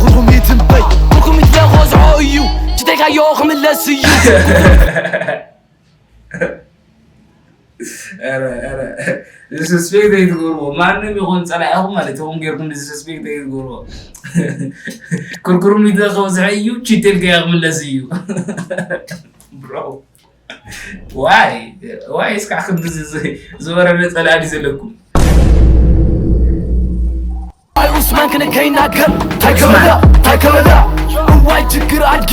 ኩርኩም ይትንበይ፣ ኩርኩም ይትበይ፣ ኾዝዖ እዩ። ጅተይካዮ ክምለስ እዩ። ኧረ ኧረ ዲስሪስፔክት ኣይትገብርዎ። ማንም ይኹን ጸላኢኹም ማለት ይኹን ጌርኩም ዲስሪስፔክት ኣይትገብርዎ። ኩርኩርሚት ከብዝሐ እዩ፣ ቺቴል ከያ ክምለስ እዩ። ብሮ ዋይ ዋይ እስካዕ ክንድዚ ዝ- ዝወረደ ጸላኢ ድዩ ዘለኩም? ኣይ ዑስማን ክንከይናገር ታይከበዳ ታይከበዳ እዋይ ችግር ኣድጊ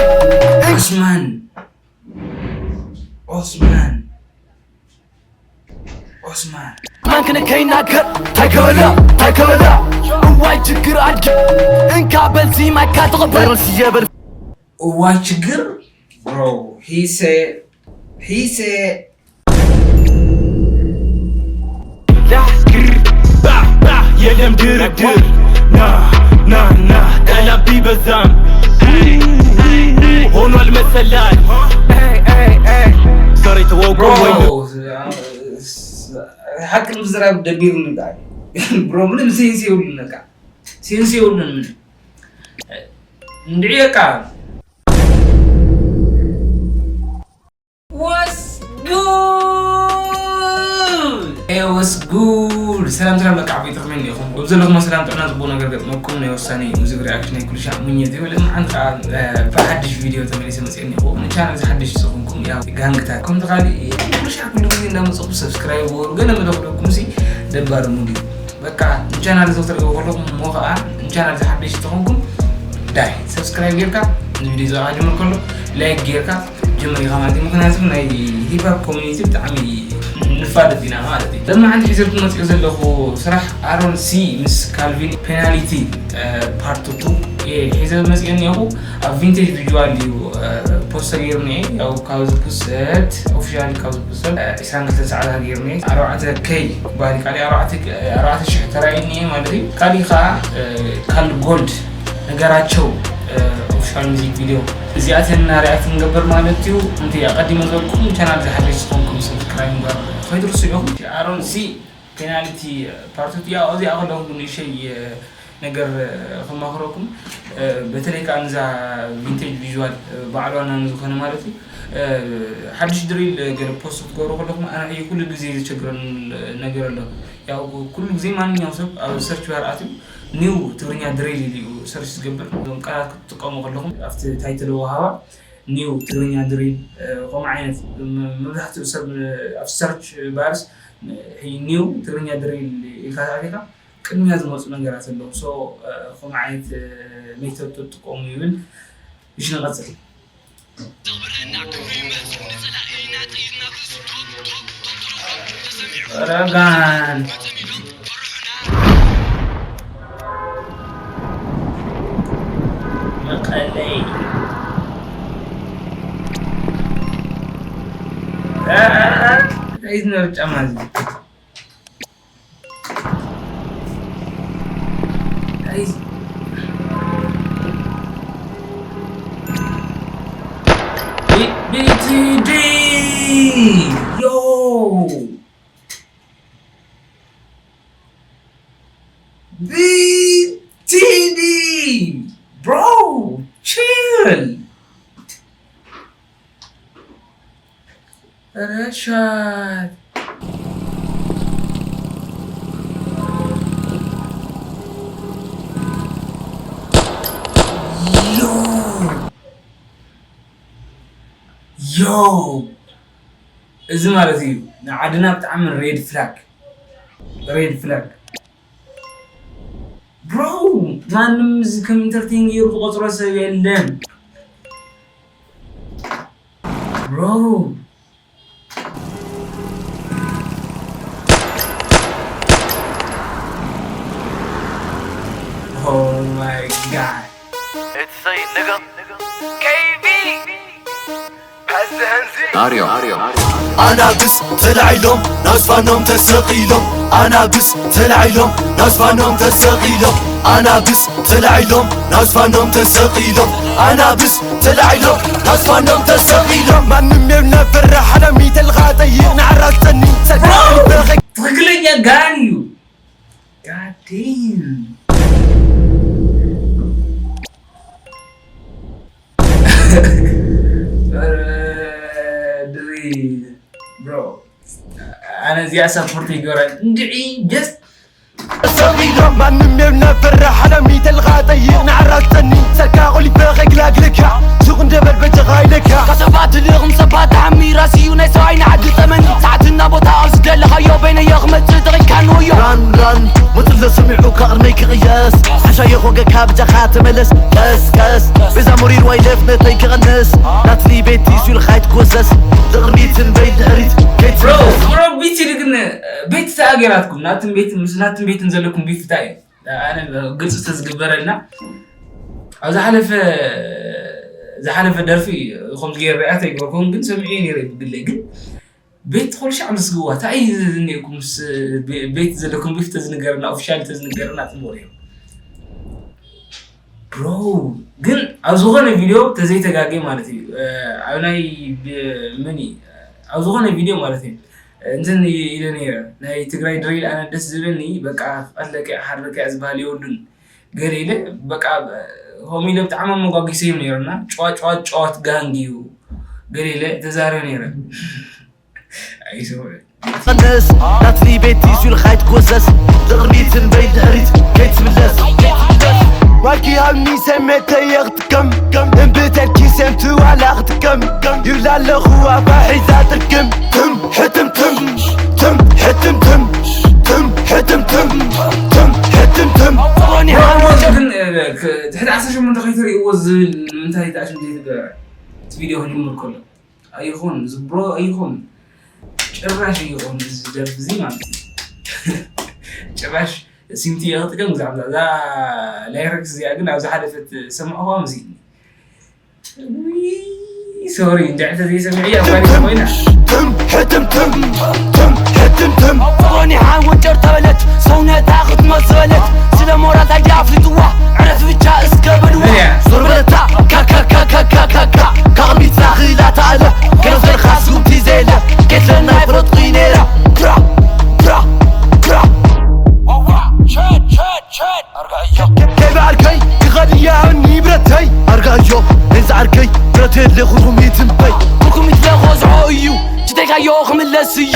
ዑስማን ዑስማን ዑስማን ዑስማን ክንከይናገር ታይከበዳ ታይከበዳ እዋይ ችግር ኣድጊ እንካ በልዚ ማይካ ተቐበል በልሲ የበል እዋይ ችግር ብሮ ሂሴ ሂሴ የለም ድርድር ና ና ና ጠላም ቢበዛም ሆኗል መሰላል ሰሬ ተዋውቆ ብሮ ወይ ሓቂ ምዝራብ ደቢሩ ንብዓል ብሮ ምንም ሴንስ የብሉን በቃ ሴንስ የብሉን ምንም እንድዒ በቃ What's good? Hey, what's good? ሰላም ሰላም በቃ ዓበይቲ ከመይ እኒኹም? ኣብ ዘለኹም ሰላም ጥዕና ጽቡቕ ነገር ገጥመኩም ናይ ወሳኒ ሙዚክ ሪኣክሽን ናይ ኩሉ ሻዕ ምኞት እዩ። ሎም ሓንቲ ከዓ ብሓድሽ ቪድዮ ተመሊሰ መፅአ እኒኹ። ንቻናል እዚ ሓድሽ ዝኾንኩም ያው ጋንግታት ከምቲ ካልእ ኩሉ ሻዕ ኩሉ ግዜ እንዳመፀኹ ሰብስክራይብ ወሩ ገለ መደኽለኩም ሲ ደባሪ ሙሉ እዩ። በቃ ንቻናል እዚ ክትሪእዎ ከለኹም እሞ ከዓ ንቻናል እዚ ሓድሽ ተኾንኩም ዳይ ሰብስክራይብ ጌርካ ንቪድዮ ዝኣ ጅምር ከሎ ላይክ ጌርካ ጅምር ኢኻ ማለት እዩ። ምክንያቱ ናይ ሂፓፕ ኮሚኒቲ ብጣዕሚ ንፋለጥ ኢና ማለት እዩ። ለማዓንቲ ሒዘልኩም መፅኡ ዘለኹ ስራሕ ኣሮን ሲ ምስ ካልቪን ፔናሊቲ ፓርት ቱ ሒዘ መፅኡ እኒኹ ኣብ ቪንቴጅ ቪዥዋል እዩ ፖስት ገይሩ እኒአ ያው ካብ ዝፖስት ኦፊሻል ካብ ዝፖስት ዒስራን ክልተን ሰዓታት ገይሩ እኒአ ኣርባዕተ ከይ ክበሃል ካሊእ ኣርባዕተ ኣርባዕተ ሽሕ ተራእዩ እኒአ ማለት እዩ። ካሊእ ከዓ ካል ጎልድ ነገራቸው ኦፊሻል ሚዚክ ቪድዮ እዚኣተን እና ሪኣክት ንገብር ማለት እዩ። እንቲ ኣቐዲመ ዝበልኩም ቻናል ዝሓደሽ ዝኾንኩም ሰብስክራይብ ምግባር ከይትርስዑ። ኣሮን ሲ ፔናልቲ ፓርት ቱ ያው እዚኣ ከለኹም ንእሸይ ነገር ከማኽረኩም በተለይ ከዓ ንዛ ቪንቴጅ ቪዥዋል ባዕሏና ንዝኾነ ማለት እዩ ሓድሽ ድሪል ገለ ፖስት ክትገብሩ ከለኹም ኣነ ሕጂ ኩሉ ግዜ ዝቸግረን ነገር ኣሎ ያው ኩሉ ግዜ ማንኛውም ሰብ ኣብ ሰርች ባር ኣትዩ ኒው ትግርኛ ድሪል ኢሉ እዩ ሰርች ዝገብር እዞም ቃላት ክትጥቀሙ ከለኹም ኣብቲ ታይትል ወሃባ ኒው ትግርኛ ድሪል ከምኡ ዓይነት መብዛሕትኡ ሰብ ኣብ ሰርች ባርስ ኒው ትግርኛ ድሪል ኢልካ ተኣቲኻ ቅድሚያ ዝመፁ ነገራት ኣለዉ ሶ ከምኡ ዓይነት ሜቶድ ትጥቀሙ ይብል እሺ ንቐፅል ረጋን መቐለይ እንታይ ዝነበረ ጫማ እዚ BTD! Yo! BTD! Bro! Chill! Rashad. Yo. Yo. እዚ ማለት እዩ ንዓድና ብጣዕሚ ሬድ ፍላግ ሬድ ፍላግ ብሮ ማንም እዚ ከም ኢንተርቴን ገይሩ ዝቆፅሮ ሰብ የለን Bro. Oh my god. It's a nigga. KB. Pass the hands in. Ario. Ario. ኣናብስ ተላዒሎም ናስፋኖም ተሰቒሎም ኣናብስ ተላዒሎም ናስፋኖም ተሰቒሎም ኣናብስ ተላዒሎም ናስፋኖም ተሰቒሎም ኣናብስ ተላዒሎም ናስፋኖም ተሰቒሎም ማንም የብና በራ ሓዳሚተልኻ ጠይቕ ንዓራት ጸኒ ጸዳበኸ ትኽክለኛ ጋን እዩ ጋዴም Bro, ኣነ እዚኣ ሳፖርት ይገብራ እንድዒ። Just ሰሚራ ማንም የብ ነበር ሓላሚ ተልኻ ጠይቕ ንዓራት ጠኒ ሰካ ቆሊፈ ከግላግለካ ሱቕ እንደበል በጀኻ ኢለካ ከሰባት ልእኹም ሰባት ተሓሚራ ስዩ ናይ ሰብኣይ ንዓዲ ጠመኒ ሰዓትና ቦታ ኣብ ዝደለኻዮ በይነዮ ክመፅእ ተቒልካ ንወዮ ራን ራን መፅሎ ሰሚዑ ከቕርመይ ክቕየስ ሓሻዮ ኮገካ ብጃኻ ተመለስ ቀስ ቀስ ቤዛ ሙሪር ዋይ ደፍነተይ ክቐንስ ናትሊ ቤት ቲሱል ኻይት ጎሰስ ልቕርቢትን በይ ድሕሪት ከይት bro bro ቢት ግን ቤት ተኣገራትኩም ናትን ቤት ምስ ናትን ቤትን ዘለኩም ቢት እንታይ እዩ ኣነ ግልፂ ተዝግበረልና ኣብ ዝሓለፈ ዝሓለፈ ደርፊ ከምዚ ገይረ ሪኣክት ኣይገበርኩን ግን ሰሚዐ ነይረ ብግለይ ግን ቤት ኩሉ ሻዕ ምስግዋ እንታይ እዩ ዝኒአኩም ምስ ቤት ዘለኩም ቢፍ ተዝንገርና ኦፊሻል ተዝንገርና ፅቡቅ ነይሩ bro ግን ኣብ ዝኾነ ቪድዮ ተዘይተጋጌ ማለት እዩ ኣብ ናይ መኒ ኣብ ዝኾነ ቪድዮ ማለት እዩ እንትን ኢለ ነይረ ናይ ትግራይ ድሪል ኣነ ደስ ዝብለኒ በቃ ቀትለካ ሓርበካ ዝበሃል የብሉን ገለ ኢለ በቃ ሆም ኢለ ብጣዕሚ ኣመጓጊሰዮም ነይሮና ጨዋ ጨዋ ጨዋት ጋንግ እዩ ገለ ኢለ ተዛረብ ነይረ ኣይሰውዕል ቀንስ ናትሊ ቤት ቲሱል ኻይት ጎሰስ ልቕርቢትን በይ ድሕሪት ከይትምለስ ማኪ ሃብኒ ሰሜተየ ክትከም እምብተኪ ሴምቲ ዋላ ክትከም ይብላ ኣለኹ ኣባ ሒዛ ጥርቅም ትም ሕትም ትም ትም ሕትም ትም ትም ሕትም ትም ትም ሕትም ትም ግን ትሕቲ ዓሰርተ ሸሞንተ ከይትርእይዎ ዝብል ንምንታይ ተኣሽም ዘይትገበረ እቲ ቪድዮ ክጅምር ከሎ ኣይኹን ዝብሮ ኣይኹን ጭራሽ ኣይኹን እዚ ደርፊ እዚ ማለት እዩ ጭራሽ ሲምቲ እየ ክጥቀም ብዛዕባ እዛ ላይረክስ እዚኣ ግን ኣብዚ ሓለፈት ሰማዕኹዋ መሲልኒ ሶሪ እንድዕተ ዘይሰሚዐያ ጓል ኮይና ትም ሕትም ትም ትም ሕትም ትም ሮኒ ሓወንጨር ተበለት ሰውነታ ክትመስ ዝበለት ስለ ሞራል ታዲያ ኣፍልጥዋ ዕረፍ ብቻ እስከ በልዋ መን እያ ዞር በለታ ካካካካካካካ ካብ ቅድሚት ዛኺላ ተኣለ ገለ ዘርካ ስጉምቲ ዘየለ ጌትለና ይፈለጥኩ ነይራ ክራ ክራ ክራ ከይበዓልከይ ክኸድ እያ ንብረተይ ኣርጋዮ ነዚ ዓርከይ ብረት የለ ኩልኩም ይትንበይ ኩልኩም ይትለኾዝዖ እዩ ጅተይካዮ ክምለስ እዩ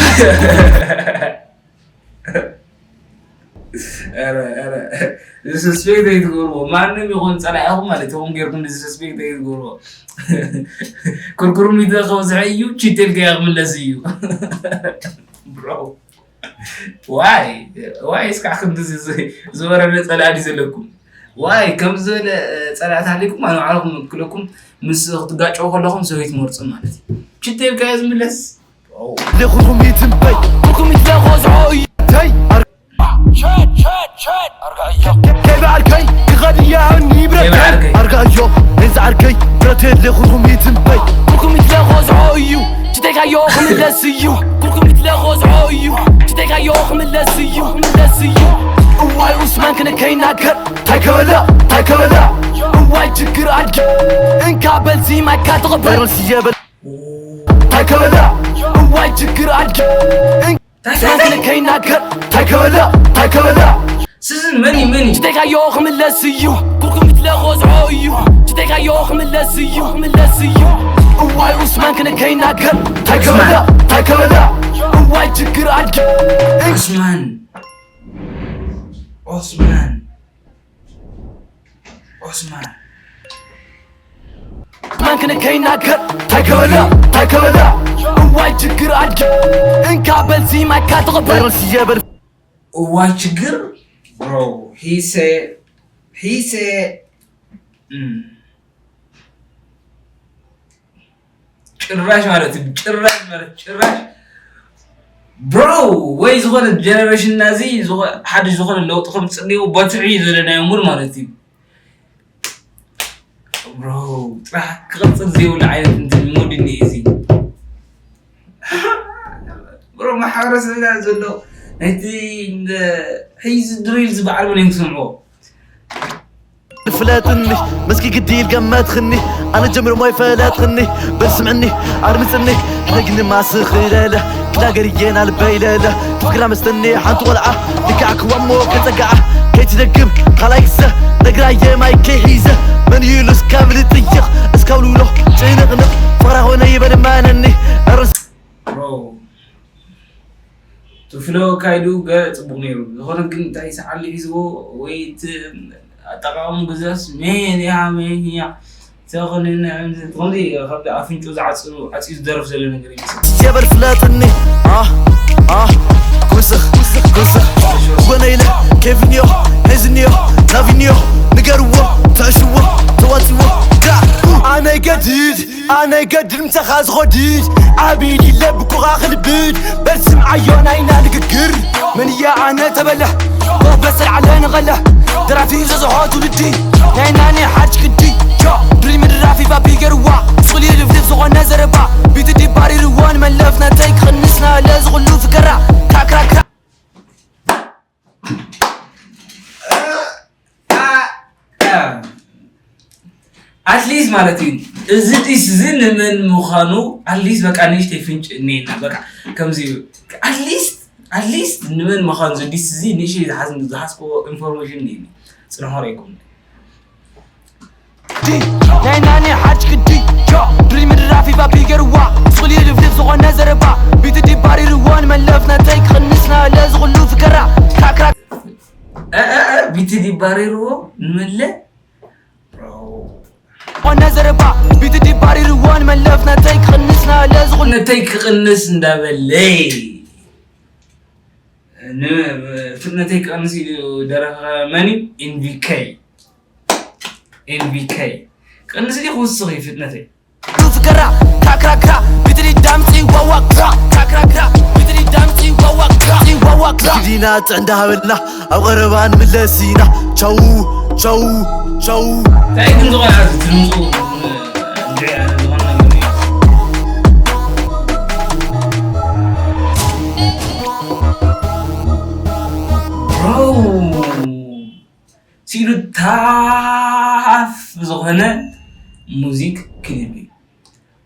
ዲስስፔክት ኣይትገብርዎ ማንም ይኹን ፀላኢኹም ማለት ይኹም ጌርኩም ዲስስፔክት ኣይትገብርዎ ኩርኩርሚተ ከብዝሐ እዩ ቺቴልከያ ክምለስ እዩ ብሮ ዋይ ዋይ እስካዕ ክንዲ ዝበረደ ፀላእዲ ዘለኩም ዋይ ከም ዝበለ ፀላእቲ ሃሊኩም ኣነ ባዕልኩም ክለኩም ምስ ክትጋጨው ከለኹም ሰበይት መርፁ ማለት እዩ ችቴልካዮ ዝምለስ ለኹኹም ይትንበይ ኩልኩም ይትለኾዝዖ እዩ ተይ ከይበዓልከይ ክኸድ እያ ንብረተይ ኣርጋዮ ነዚ ዓርከይ ብረት የለ ኩልኩም ይትንበይ ኩልኩም ይትለኾዝዖ እዩ ጅተይካዮ ክምለስ እዩ ኩልኩም ይትለኾዝዖ እዩ ጅተይካዮ ክምለስ እዩ ክምለስ እዩ እዋይ ኡስማን ክንከይናገር ታይ ከበላ ታይ ከበላ እዋይ ችግር ኣድጊ እንካ በልዚ ማይካ ተቐበል በረል ስየበል ታይ ከበላ እዋይ ችግር ኣድጊ ኡስማን ክንከይናገር ታይ ከበላ ታይ ከበላ ስዝን መኒ መኒ ጅተይካዮ ክምለስ እዩ ኩልኩም ይትለኾዝዖ እዩ ጅተይካዮ ክምለስ እዩ ክምለስ እዩ እዋይ ኡስማን ክንከይናገር ታይ ከበላ ታይ ከበላ እዋይ ችግር ኣድጊ ዑስማን ዑስማን ዑስማን ማን ክንከይናገር ታይ ከበላ ታይ ከበላ እዋይ ችግር ኣድጊ እንካ በልዚ ማይካ ተቐበል በረል ስየበል እዋይ ችግር bro he said he said ጭራሽ ማለት እዩ ጭራሽ ማለት ጭራሽ bro ወይ ዝኾነ ጀነሬሽን ናዚ ሓድሽ ዝኾነ ለውጢ ከም ፅንዮ በትዒ ዘለናዮ ሙድ ማለት እዩ bro ጥራሕ ክቕፅል ዘይብሉ ዓይነት እንትን ሙድ እኒአ እዚ bro ማሕበረሰብና ዘሎ ናይቲ ሕዚ ድሪል ዝበዓል መን ክሰምዕዎ ፍለጥኒ መስኪ ግዲ ኢል ገመትኽኒ ኣነ ጀምር ሞ ይፈለጥኽኒ በል ስምዕኒ ኣድምፅኒ ሕነ ግኒ ማስኽለለ ክዳገር እየና ልበይ ለለ ትፍክራ መስተኒ ሓንቲ ቆልዓ ልክዓ ክዋሞ ከፀጋዓ ከይትደግም ካልኣይ ክሰ ነግራየ ማይ ከይሒዘ መን ይሉ እስካብ ልጥይቕ እስካብ ልውሎ ጭንቕንቕ ፍቕራ ኾነ ይበል ማነኒ ረስ ፍሎ ኣካይዱ ገለ ጽቡቕ ነይሩ። ዝኾነ ግን እንታይ ሰዓሊ ሒዝዎ ወይ እቲ ኣጠቓቕሙ ግዛስ መን እያ፣ መን እያ? ተኾነ ንዕም-፣ ትኾንዲ ካብ ኣፍንጭኡ ዝዓጽ-፣ ዓጽዩ ዝደርፍ ዘሎ ነገር ይመስል። የበር ፍለጥኒ፣ ኣህ፣ ኣህ፣ ጉስኽ፣ ጉስኽ፣ ጎነ ኢለ ኬቪንዮ፣ ሄዝንዮ፣ ላቪንዮ፣ ንገርዎ፣ ትዕሽዎ፣ ተዋጽዎ፣ ዳ። ኣነ ገድድ ኣነ ገድል ምሳኻ ዝኸድድ ዓብድ ኢለ ብኩኻ ክልብድ በርስም ዓዮ ናይና ንግግር መን እያ ኣነ ተበለ ኮበስ ኣልዓለ ንቐለ ደራፊ ዘዝሖ ትውልዲ ናይና ናይ ሓድሽ ቅዲ ዮ ድሪ ምድራፊ ባቢ ገርዋ ስቕሊ ልፍልፍ ዝኾነ ዘረባ ቢት ዲባሪርዎ ንመለፍ ነተይ ክቕንስ ናለ ዝኽሉ ፍከራ ክራክራክራ ኣትሊስት ማለት እዩ እዚ ዲስ እዚ ንመን ምዃኑ ኣትሊስት በቃ ንእሽተይ ፍንጭ እኒና በቃ ከምዚ ኣትሊስት ኣትሊስት ንመን ምዃኑ እዚ ዲስ እዚ ንእሽተይ ዝሓዝ ዝሓዝክዎ ኢንፎርሜሽን እኒኒ ጽንሖ ረይኩም ናይ ናኒ ሓድሽ ግዲ ዮ ድሪም ድራፊ ባቢ ገርዋ ስሊ ልፍልፍ ዝኾነ ዘረባ ቢት ዲባሪርዎ ንመለፍ ነተይ ክቕንስ ናለ ዝኽሉ ፍከራ ክራክራክ ቢቲ ዲባሪርዎ ንመለ ዝኾነ ዘረባ ቢት ዲባሪርዎ ንመለፍ ነተይ ክቕንስ ናለ ዝኽሉ ነተይ ክቕንስ እንዳበለይ ፍጥነተይ ክቐንስ ኢሉ ደረፈ መን እዩ? ኤንቪከይ ኤንቪከይ ቀንስ ዲኹ ውስኺ ፍጥነተይ ፍከራ ክራክራክራ ቢትሪ ዳምፂ ዋዋ ክራ ክራክራክራ ቢትሪ ዳምፂ ዋዋ ክራ ዋዋ ክራ ዲና ጥዕንዳ ሃበልና ኣብ ቀረባ ንምለስ ኢና ቻው ቻው ቻው እንታይ ግን ዝኾነ ድምፁ እንድዒ ዝኾነ ነገር እዩ Bro ሲሉ ታፍ ዝኾነ ሙዚክ ክሊፕ እዩ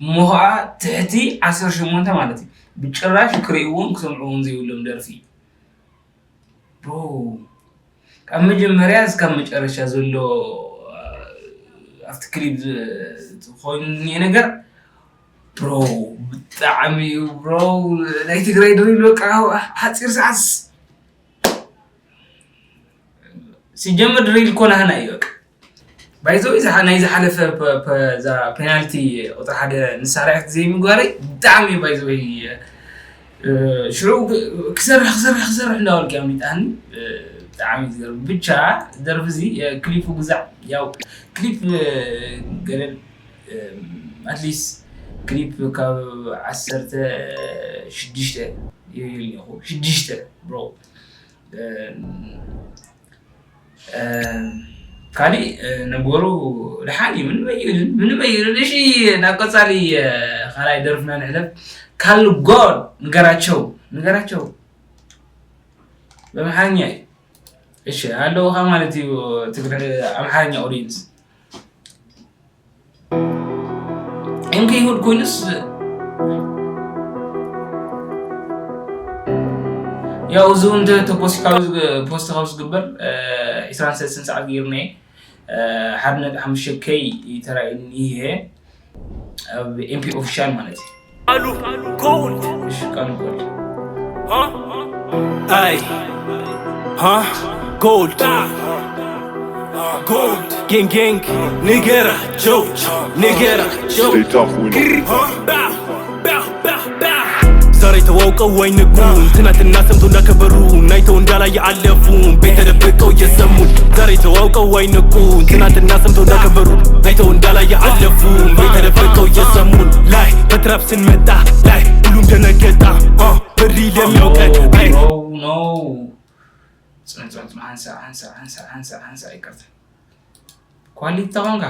እሞ ከዓ ትሕቲ ዓሰርተ ሸሞንተ ማለት እዩ ብጭራሽ ክርእይዎን ክሰምዕዎን ዘይብሎም ደርፊ እዩ ካብ መጀመርያ እስካብ መጨረሻ ዘሎ ኣብቲ ክሊፕ ኮይኑ ነገር ብሮ ብጣዕሚ እዩ ብሮ ናይ ትግራይ ድሪል በቃ ሓፂር ሰዓት ሲጀምር ድሪል እኮ ናህና እዩ በቃ ባይዘው ናይ ዝሓለፈ እዛ ፔናልቲ ቁፅሪ ሓደ ንሳ ሪያክት ዘይምግባረይ ብጣዕሚ ባይዘው ሽዑ ክሰርሕ ክሰርሕ ክሰርሕ እንዳበልክ ኣሚጣኒ ብጣዕሚ ዝገርም ብቻ ደርፊ እዚ ክሊፑ ግዛዕ ያው ክሊፕ ገለ ኣትሊስት ክሊፕ ካብ ዓሰርተ ሽዱሽተ ይብል ኣለኹ ሽዱሽተ ብሮ ካሊእ ነገሩ ደሓን እዩ ምንም ኣይብልን ምንም ኣይብልን እሺ ናብ ቀፃሊ ካልኣይ ደርፍና ንሕለፍ ካልጎድ ንገራቸው ንገራቸው በምሓርኛ እዩ እሺ ኣለውኻ ማለት እዩ ትግሪ ኣምሓርኛ ኦዲንስ እንከይሁድ ኮይኑስ ያው እዚ እውን ተፖስት ካብ ዝግበር ዕስራን ሰለስተን ሰዓት ገይርና ሓደ ነጥቢ ሓሙሽተ ከይ ተራእዩኒ ይሄ ኣብ ኤምፒ ኦፊሻል ማለት እዩ ቃሉ ጎልድ እሺ ቃሉ ጎልድ ኣይ ሃ ጎልድ ጎልድ ጌንግ ጌንግ ንገራቸው ንገራቸው Stay tough with it. ዛሬ ተዋውቀው አይንቁን ትናንትና ሰምቶ እንዳከበሩ ናይተው እንዳላየ አለፉን ቤት ተደብቀው እየሰሙን ዛሬ ተዋውቀው አይንቁን ትናንትና ሰምቶ እንዳከበሩ ናይተው እንዳላየ አለፉን ቤት ተደብቀው እየሰሙን ላይ በትራፕ ስንመጣ ላይ ሁሉም ደነገጣ በሪ ለሚያውቀን አይ ነው ጽንጽንጽ ሀንሳ ሀንሳ ሀንሳ ሀንሳ ሀንሳ ይቅርታ ኳሊቲ ተኾንካ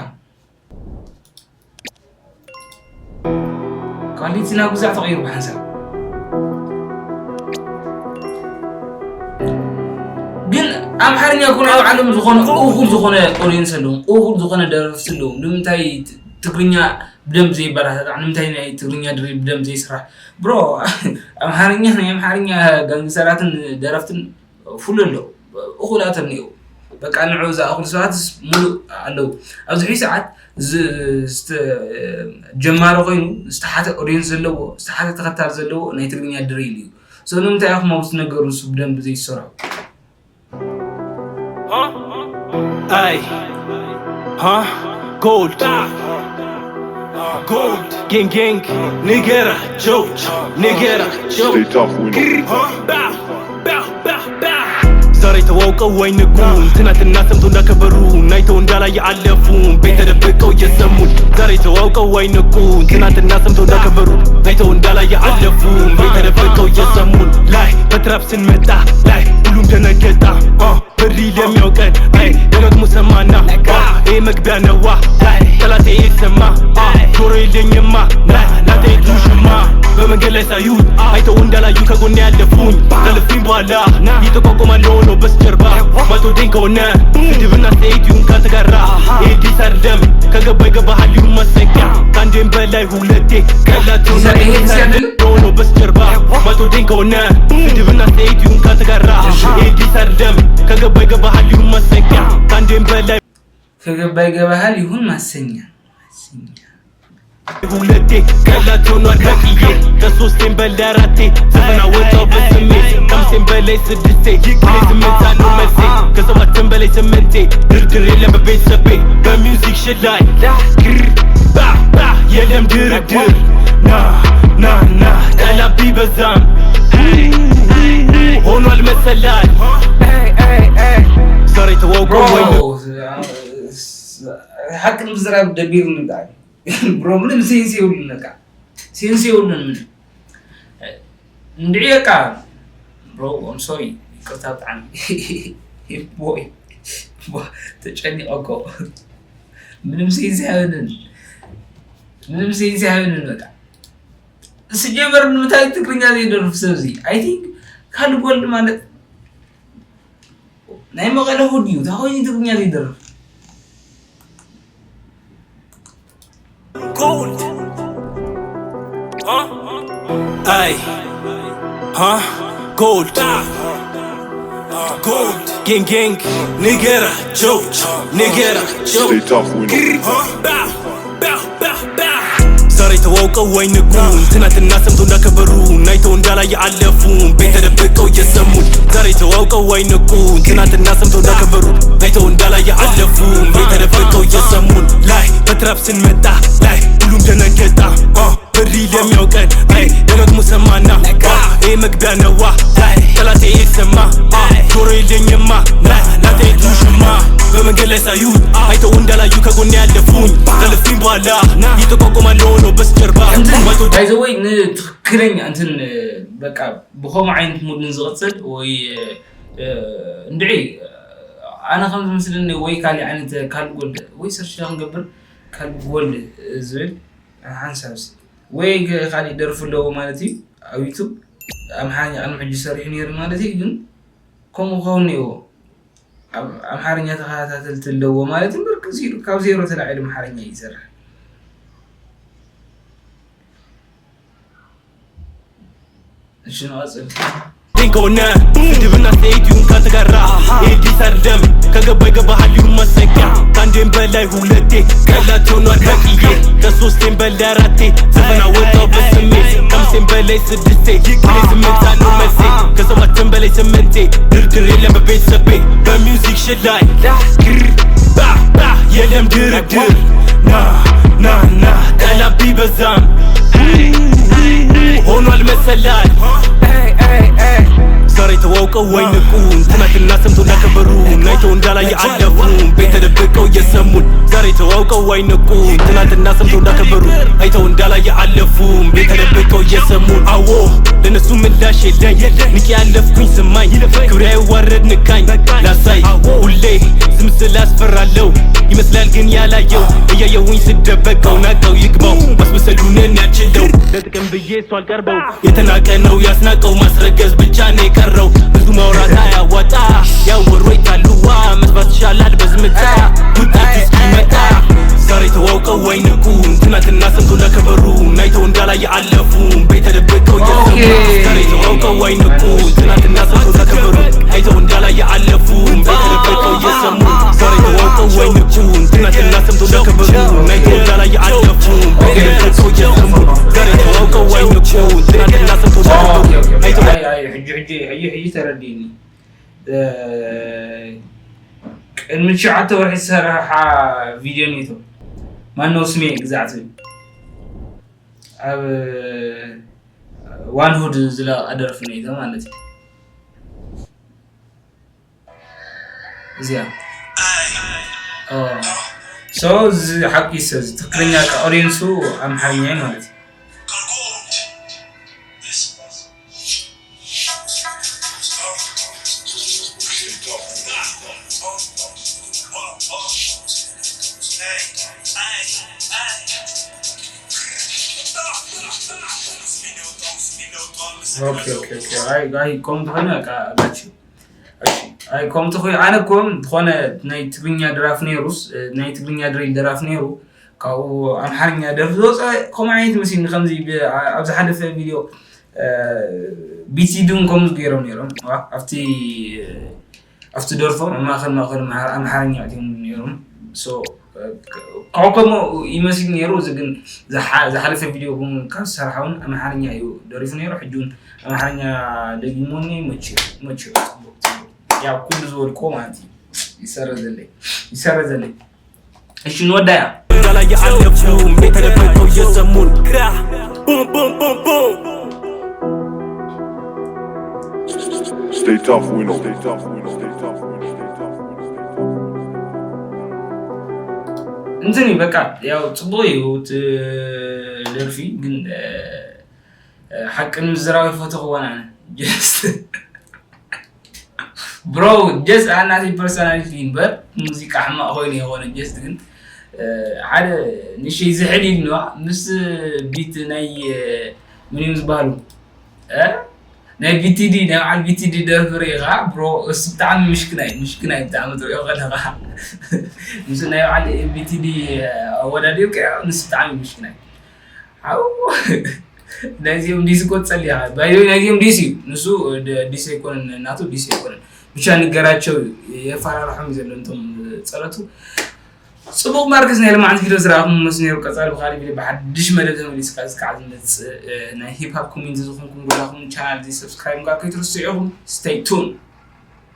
ኳሊቲ ናብ ግዛዕ ተቐይሩ ብሓንሳብ ግን ኣምሓርኛ እኮ ናይ ባዕሎም ዝኾነ እኹል ዝኾነ ኦዲየንስ ኣለዎም እኹል ዝኾነ ደረፍቲ ኣለዎም ንምንታይ ትግርኛ ብደንብ ዘይበራታታዕ ንምንታይ ናይ ትግርኛ ድሪ ብደንብ ዘይስራሕ ብሮ ኣምሓርኛ ናይ ኣምሓርኛ ጋንግስተራትን ደረፍትን ፉል ኣሎ እኹላት እኒኦ በቃ ንዑ ዝኣኽሉ ሰባትስ ሙሉእ ኣለዉ ኣብዚ ሕጂ ሰዓት ጀማሪ ኮይኑ ዝተሓተ ኦድየንስ ዘለዎ ዝተሓተ ተኸታል ዘለዎ ናይ ትግርኛ ድሪል እዩ So ንምንታይ ኢኹም ኣብዚ ነገር ንሱ ብደንብ ዘይትሰርሑ? Ay, huh? Gold. Gold. Gang, gang. Nigga, joke. Nigga, joke. Stay tough, we know. Huh? Bow, bow, bow, bow. ዛሬ ተዋውቀው አይንቁ ትናንትና ሰምቶ እንዳከበሩ ናይተው እንዳላየ አለፉ ቤት ተደብቀው እየሰሙን። ዛሬ ተዋውቀው አይንቁ ትናንትና ሰምቶ እንዳከበሩ ናይተው እንዳላየ አለፉ ቤት ተደብቀው እየሰሙን። ላይ በትራፕ ስንመጣ ላይ ሁሉም ደነገጣ። አ፣ ብሪ ለሚያውቀን አይ ደጋግሞ ሰማና። አ፣ ይሄ መግቢያ ነዋ። አይ ጠላቴ ይሰማ። አ፣ ጆሮ የለኝማ። ና ናቴ ዱሽማ በመንገድ ላይ ሳዩት አይተው እንዳላዩ ከጎኔ ያለፉኝ። ካለፉኝ በኋላ ይጠቋቁማል ሆኖ በስጀርባ ማትወደኝ ከሆነ ስድብና ሴት ይሁን ካንተ ጋራ። ኤዲስ አይደለም ከገባ ይገባሃል ይሁን ማሰቂያ። ከአንዴም በላይ ሁለቴ ቀላቸው ይሄ ሲያደርግ ሆኖ በስጀርባ ማትወደኝ ከሆነ ስድብና ሴት ይሁን ካንተ ጋራ። ኤዲስ አይደለም ከገባ ይገባሃል ይሁን ማሰቂያ። ከአንዴም በላይ ከገባ ይገባሃል ይሁን ማሰኛ። ማሰኛ። ሁለቴ ቀላቸው ነው አድራቂዬ። ከሶስቴም በላይ አራቴ ዘፈና ወጣው በስሜ። ከአምስቴም በላይ ስድስቴ ይቅሬ ስምንት አለው መልሴ። ከሰባትም በላይ ስምንቴ ድርድር የለም በቤተሰቤ። በሚውዚክ ሽላይ ባ ባ የለም ድርድር። ና ና ና ጠላቢ በዛም ሆኗል መሰላል። ዛሬ ተዋውቀው ወይ ነው? ሓቂ ምዝራብ ደቢርኒ ብጣዕሚ። ብሮ ምንም ሴንስ የብሉን። በቃ ሴንስ የብሉን ምንም። እንድዒ በቃ ብሮ፣ ሶሪ፣ ይቅርታ ብጣዕሚ። ቦይ ተጨኒቐ እኮ። ምንም ሴንስ ኣይብሉን። ምንም ሴንስ ኣይብሉን። በቃ ስጀመር ንምንታይ ትግርኛ ዘይደርፍ ሰብ እዚ? I think ካልድ ወልድ ማለት ናይ መቐለ ሁድ እዩ። እንታይ ኮይኑ ትግርኛ ዘይደርፍ? Gold. Huh? Ay. Huh? Gold. Gold. Gang gang. Nigga, joke. Nigga, joke. Stay tough, we know. Huh? Bow. Bow. Bow. Bow. ዛሬ ተዋውቀው አይንቁ ትናንትና ሰምቶ እንዳከበሩ ናይተው እንዳላየ አለፉ ቤት ተደብቀው እየሰሙን። ዛሬ ተዋውቀው አይንቁ ትናንትና ሰምቶ እንዳከበሩ ናይተው እንዳላየ አለፉ ቤት ተደብቀው እየሰሙን። ላይ በትራፕ ስንመጣ ላይ ሁሉም ደነገጣ። አ፣ ብሪ ለሚያውቀን አይ ደጋግሞ ሰማና። አ፣ ይሄ መግቢያ ነዋ። ጠላቴ ይሰማ። አ፣ ጆሮ የለኝማ። ና ናቴ ዱሽማ በመንገድ ላይ ሳዩት አይተው እንዳላዩ ከጎን ያለፉኝ። ካለፉኝ በኋላ ይጠቋቁማል ሆኖ በስጀርባ ማይቶ ባይዘወይ ንትክክለኛ እንትን በቃ ብኸምኡ ዓይነት ሙድ ንዝቕፅል ወይ እንድዒ ኣነ ከም ዝመስለኒ ወይ ካሊእ ዓይነት ካልድ ጎልድ ወይ ሰርች ክንገብር ካልድ ጎልድ ዝብል ሓንሳብ ወይ ካልእ ደርፊ ኣለዎ ማለት እዩ ኣብ ዩቱብ ኣምሓርኛ ቅድሚ ሕጂ ሰሪሑ ነይሩ ማለት እዩ ግን ከምኡ ክኸውን ነይዎ ኣብ ኣምሓርኛ ተኸታተልቲ ኣለዎ ማለት እምበር ካብ ዜሮ ተላዒሉ ኣምሓርኛ እዩ ዝሰርሕ እሺ ንቐፅል ዲንጎነ ስድብና ሰይድ ይሁን ካንተ ጋራ ኤዲስ አይደለም ከገባ ይገባሃል ይሁን ማሰቂያ ከአንዴም በላይ ሁለቴ ቀላቸው ነው አድናቂዬ ከሶስቴም በላይ አራቴ ዘፈና ወጣው በስሜ ከአምስቴም በላይ ስድስቴ ይቅሬ ስምንት አለው መልሴ ከሰባትም በላይ ስምንቴ ድርድር የለም በቤተሰቤ በሚውዚክ ሽላይ ባ ባ የለም ድርድር ና ና ና ጠላቢ በዛም ሆኗል መሰላል ዛሬ ተዋውቀው ወይ ንቁ ትናንትና ሰምቶ እንዳከበሩ ናይተው እንዳላየ አለፉ ቤት ተደብቀው እየሰሙን ዛሬ ተዋውቀው ወይ ንቁ ትናንትና ሰምቶ እንዳከበሩ አይተው እንዳላየ አለፉ ቤት ተደብቀው እየሰሙን አዎ ለነሱ ምላሽ የለኝ ንቅ ያለፍኩኝ ስማኝ ክብሬ አይዋረድ ንካኝ ላሳይ ሁሌ ስም ስላስፈራለው ይመስላል ግን ያላየው እያየሁኝ ስደበቀው ናቀው ይግባው ማስመሰሉንን ያችለው ለጥቅም ብዬ እሱ አልቀርበው የተናቀ ነው ያስናቀው ማስረገዝ ብቻ ነው የቀረው ብዙ ማውራት አያዋጣ ያወሩ ይታሉዋ መስማት ይሻላል በዝምታ ውጤት እስኪመጣ ዛሬ ተዋውቀው ወይ ንቁ ትናንትና ሰምቶ እንዳከበሩ ናይተው እንዳላየ አለፉ ቤት ተደብቀው እየሰሙ ዛሬ ተዋውቀው ወይ ንቁ ትናንትና ሰምቶ እንዳከበሩ አይተው እንዳላየ አለፉ ቤት ተደብቀው እየሰሙ ዛሬ ተዋውቀው ወይ ንቁ ትናንትና ሰምቶ እንዳከበሩ ናይተው እንዳላየ አለፉ ቤት ተደብቀው እየሰሙ ዛሬ ተዋውቀው ወይ ንቁ ትናንትና ሰምቶ እንዳከበሩ አይተው ሕጂ ሕጂ ሕጂ ተረዲእኒ። እ፣ ቅድሚ ትሽዓተ ወርሒ ዝሰራሓ ቪድዮ ኔቶ ማነው ስሜ ግዛዕ ትብል ኣብ ዋንሁድ ዝለቐ ደርፊ ኔቶ ማለት እዩ። እዚኣ ሶ እዚ ሓቂ ሰ እዚ ትክክለኛ ቃ ኦዲየንሱ ኣምሓርኛ እዩ ማለት እዩ። ኦኬ ኦኬ ኦኬ። ኣይ ኣይ ከምኡ ተኾይኑ በቃ ጋች። እሺ ኣይ ከምኡ ተኾይኑ ኣነ እኮ ዝኾነ ናይ ትግርኛ ድራፍ ነይሩስ ናይ ትግርኛ ድሪል ድራፍ ነይሩ ካብኡ ኣምሓርኛ ደርፊ ዝወፀ ከምኡ ዓይነት መሲልኒ ከምዚ ብ- ኣብ ዝሓለፈ ቪድዮ እ፣ ቢቲ ድን ከምኡ ገይሮም ነይሮም ዋ፣ ኣብቲ ኣብቲ ደርፎም ኣብ ማእኸል ማእኸል ኣምሓ- ኣምሓርኛ ኣትዮም ነይሮም ሶ እ፣ ካብኡ ከምኡ ይመስል ነይሩ እዚ ግን ዝሓ- ዝሓለፈ ቪድዮ እውን ካብ ዝሰራሓ እውን ኣምሓርኛ እዩ ደሪፉ ነይሩ ሕጂ እውን ኣምሓርኛ ደጊሞኒ መችዮ መችዮ ጽቡቅ ጽቡቅ ያው ኩሉ ዝበልክዎ ማለት እዩ ይሰረዘለይ ይሰረዘለይ እሺ ንወዳያ Dala ya alefum, beta de peto yesamun. Krah, boom boom boom boom. Stay tough, we know. Stay tough, we know. Stay tough, we know. Stay tough, we know. Stay tough, we know. እንትን እዩ በቃ ያው ጽቡቅ እዩ እቲ ደርፊ ግን እ፣ ሓቂ ንምዝራብ ይፈትኹ ክኾን ኣነ just bro just ኣናተይ personality እምበር ሙዚቃ ሕማቕ ኮይኑ የኾነ just ግን እ፣ ሓደ ንሸይ ዝሕል ኢልንዋ ምስ ቢት ናይ እ፣ ምን እዮም ዝበሃሉ እ፣ ናይ ቢቲዲ ናይ በዓል ቢቲዲ ደርፊ ርኢኻ bro እሱ ብጣዕሚ ምሽክናይ ምሽክናይ ብጣዕሚ ትሪኦ ከለኻ ምስ ናይ በዓል ቢቲዲ ኣወዳዲርካዮ ንሱ ብጣዕሚ ምሽክናይ ሓው ናይዚኦም ዲስ እኮ ትጸልያ ባይዘ ናይዚኦም ዲስ እዩ ንሱ ዲስ ኣይኮነን እናቱ ዲስ ኣይኮነን ብቻ ንገራቸው የፈራርሖም እዩ ዘሎ እንቶም ጸረቱ ጽቡቕ ማርክስ ናይ ልማዓንቲ ቪድዮ ዝረኣኹም መስ ነይሩ ቀጻሊ ብካሊ ቪድዮ ብሓድሽ መደብ ተመሊስካ እዚ ከዓ ዝመጽእ ናይ ሂፕሃፕ ኮሚኒቲ ዝኾንኩም ጉዳኹም ቻናል እዚ ሰብስክራይብ ጋር ከይትርስዑ ኢኹም stay tuned